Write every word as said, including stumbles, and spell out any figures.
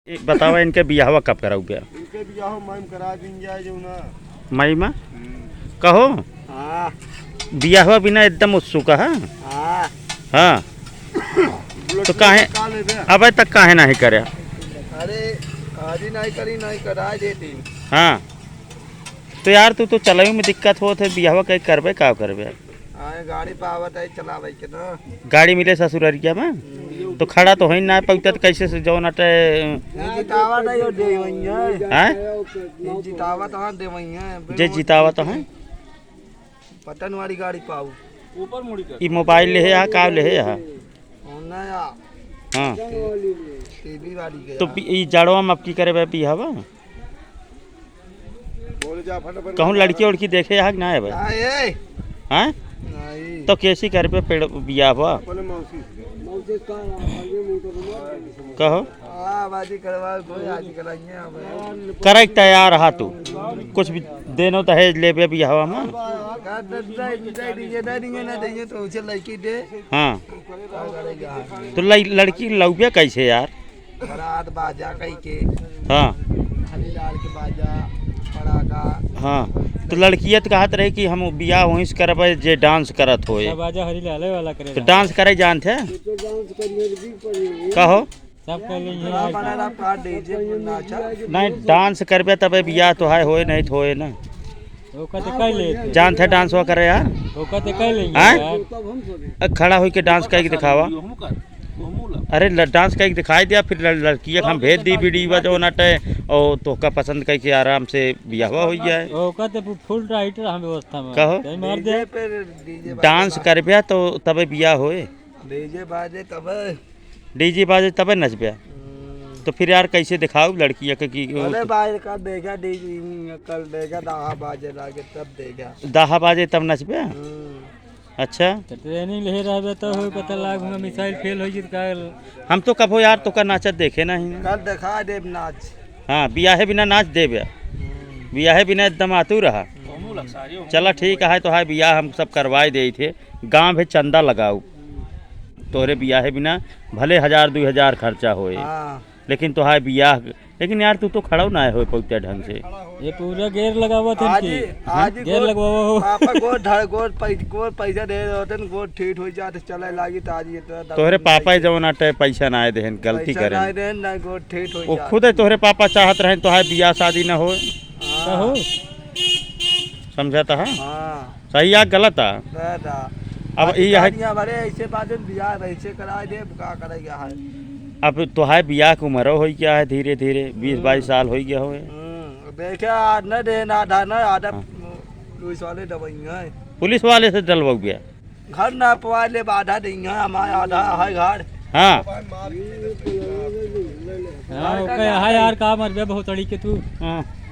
ए, बतावा, इनके बियाहवा कब कराउबे? इनके बियाह मई में करा दिन जाए जो ना। मई में? हम्म। कहो। हाँ। बियाहवा बिना एकदम उत्सुक है। हाँ। हाँ। बुलेट तो काहे, का लेबे? अबे तक काहे नहीं करे? अरे, आज ही नहीं करी, नहीं करा देती। हाँ। तो यार, तू तो चलावे में दिक्कत होत है, बियाहवा कहीं करबे, का करबे? आए, गाड़ी पावत है, चलावे के ना। गाड़ी मिले ससुररिया में? हम्म। तो खड़ा तो होई ना पउता, तो कैसे से जौन अटे? ये जितावत है, यो दे वही है। हैं? ये जितावत, हाँ, दे वही है। जे जितावत है? पटन वाली गाड़ी पाऊ। ई मोबाइल लेहे हा, का लेहे हा? होना या हाँ। टी-, टीवी वाली के तो या। पी-, ई जड़वा में अब की करे बे बियाहवा? कहूँ लड़की उड़की देखे हा कि ना है भाई? ना, ए। हाँ? नहीं। तो कैसी करबे पेड़ बियाहवा? अपने मौसी से। कहो। हाँ, बाजी करवा, कोई आज कराइए हम। करे के तैयार हा तू? कुछ भी देनो दहेज लेबे बियाहवा में? का दे, दे, दे दीजिए, दे दीजिए, ना दीजिए तो उसे लड़की दे। हाँ। का करेगा? तो लइ-, लड़की लउबे कैसे यार? बारात बाजा कई के। हाँ। हरी लाल के बाजा, पड़ाका। हाँ। तो लड़किया तो कहत रहे कि हम बियाह वहीं से करबे जे डांस करत होए। सब बाजा हरी लाले वाला करे तो रहा। डांस करे जानत है? कहो। सब कर लेंगे। बड़ा बड़ा रहा का डीजे पर नाचा। नहीं, डांस करबे तबे बियाह तो है, होए नहीं तो होए ना। ओका तो कर लेते। जानत है डांस हुआ करे यार? ओका तो कर लेंगे हैं? यार। अ, खड़ा होके डांस करके दिखावा। अरे ल-, डांस करके दिखाई दिया, फिर ल-, लड़किया के हम भेज दी वीडियो जो ना टे, और तोहका पसंद करके आराम से बियाहवा हो जाए। ओका तो फुल टाइट रहा व्यवस्था में। कहो। कहीं मार दे। डीजे पे, डीजे बाजे डांस बा-, करबे तो तबे बियाह होए। डीजे बाजे तबे। डीजे बाजे तबे नचबे। हम्म। तो फिर यार कैसे दिखाओ लड़किया के कि वो भले तो बाहर का देखा, डीजे कल देखा, दाहा बाजे लागे तब देखा। दाहा बाजे तब नचबे? हम्म। अच्छा। तो ट्रेनिंग ले रहबे तो हो पता लाग हुआ मिसाइल फेल हो गई तो का? हम तो कबो यार तोका नाचत देखे नहीं। कल दिखा देब नाच। हाँ, बियाहे बिना नाच देबे। हम्म। बियाहे बिना एकदम आतुर रहा। चला ठीक है, तो है बियाह हम सब करवाए देई थे। गाँव भे चंदा लगाऊ, तोहरे बियाहे बिना भले हजार दुई हजार खर्चा होए, हाँ। लेकिन तोहार बियाह, लेकिन यार तू तो खड़ा ना होए पउते ढंग से। ये पूरा गेयर लगावत है आज कि? ही, आज ही गेयर गोड़, लगवावा हो। पापा गोड़ धर, गोड़ पै-, गोड़ पैसा दे रहे होते न, गोड़ ठीक हो जाते, चले लागी तो आज ये तो तोहरे पापा ही जवन अटे पैसा ना आए देहन, गलती पैसा करेन। ना आए देहन, ना गोड़ ठीक हो वो जाते। खुद है तोहरे पापा चाहत रहेन तोहार बियाह शादी ना होए। हाँ। कहो। समझत है? हाँ। सही या गलत है? गलत है। अब आज ई है काल यहाँ बड़े ऐसे बात है, बियाह ऐसे करा दे, का करेगा है? अब तोहार बियाह के उम्र हो गया है धीरे धीरे, बीस हम्म। बाईस साल हो गया होए। हम्म, देखे आ, न दे, ना आधा, ना आधा हाँ। पुलिस वाले दवाई है। पुलिस वाले से डलवाओ बिया? घर ना पवा ले, आधा देंगे, हमारे आधा है घर। हाँ। हाँ, ओके, हाँ यार, का मर गया बहुत अड़ी के तू। हाँ।